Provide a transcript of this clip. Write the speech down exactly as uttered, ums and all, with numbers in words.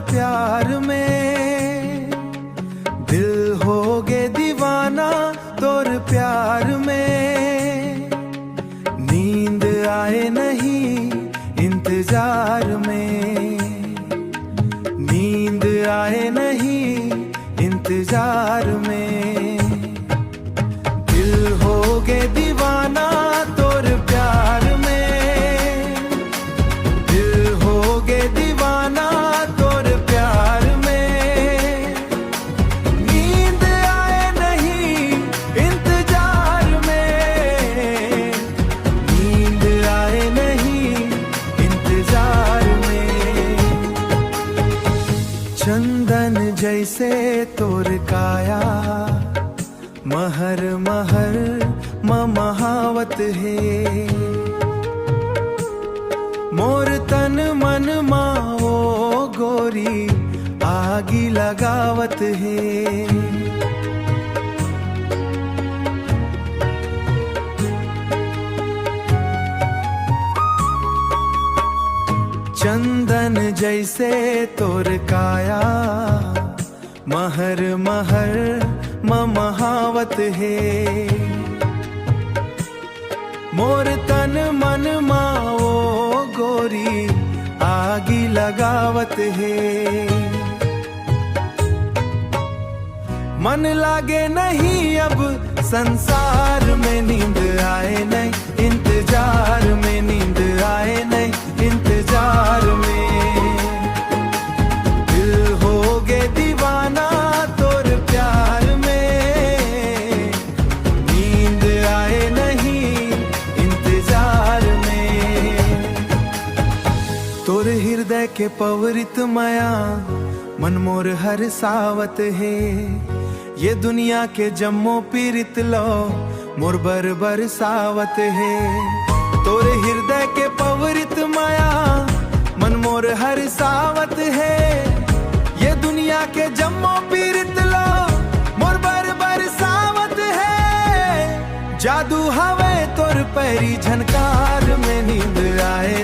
प्यार में। दिल हो गे दीवाना तोर प्यार में। नींद आए नहीं इंतजार में। नींद आए नहीं इंतजार में। दिल हो गे दीवाना तोर प्यार में। दिल हो गे दीवाना तोर प्यार में। नींद आए नहीं इंतजार में। नींद आए नहीं इंतजार में। चंदन जैसे तोर काया, महर महर ममहावत हे। मोर तन मन मा ओ गोरी आगी लगावत हे। चंदन जैसे तोर काया, महर महर ममहावत हे। मोर तन मन मा ओ गोरी आगी लगावत हे। मन लागे नहीं अब संसार में। नींद आए नहीं इंतजार में। नींद आए नहीं इंतजार में। दिल हो गे दीवाना तोर प्यार में। नींद आए नहीं इंतजार में। तोर हृदय के पवरित मया मन मोर हरसावत हे। ये दुनिया के जम्मो पीरित लो मोर बर बरसावत हे। तोर हृदय के पवरित मया मन मोर हरसावत हे। ये दुनिया के जम्मो पीरित लो मोर बर बरसावत हे। जादू हवे तोर पैरी झनकार में। नींद आए